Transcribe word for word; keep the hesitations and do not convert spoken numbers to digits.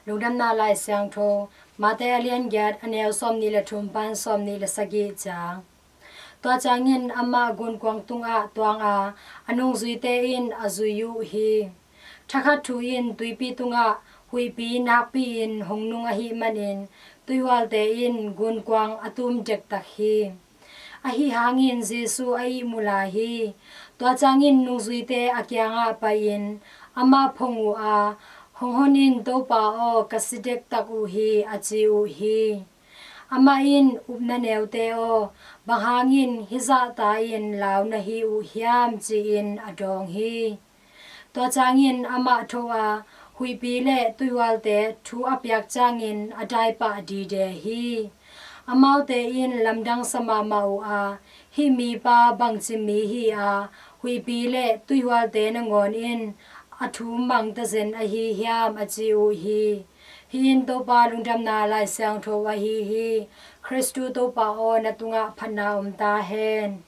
Lungdamna Lai Siangtho, Mate a lian giat, a neu sawmnih le thum pan sawmnih le sagih ciang. Tua ciangin amah gunkuang tungah tuang a, a nungzuite in a zui uh hi. Thakhat thu in tuipi tungah huihpi nakpi-in hong nung ahih manin tuihualte in gunkuang a tum dektak hi. Ahi hangin Jesu a ihmu lai hi. Tua ciangin nungzuite a kiangah pai-in amah phong uh a, "Hong hon in, Topa aw, ka si dektak uh hi," a ci uh hi. Amah in, "Upna neute aw, bang hangin hih zahta-in lau na hi uh hiam?" ci-in a dawng hi. Tua ciangin amah tho a, huihpi le tuihualte thu a piak ciangin a daipah dide hi. Amaute in lamdang sa mahmah uh a, "Hih mipa bangci mi hi a, huihpi le tuihualte nangawn in a thu mang tazen ahi hiam?" a ci uh hi. Hih in Topa Lungdamna Lai Siangtho ahi hi. Khristu Topa aw, na tungah phatna om ta hen.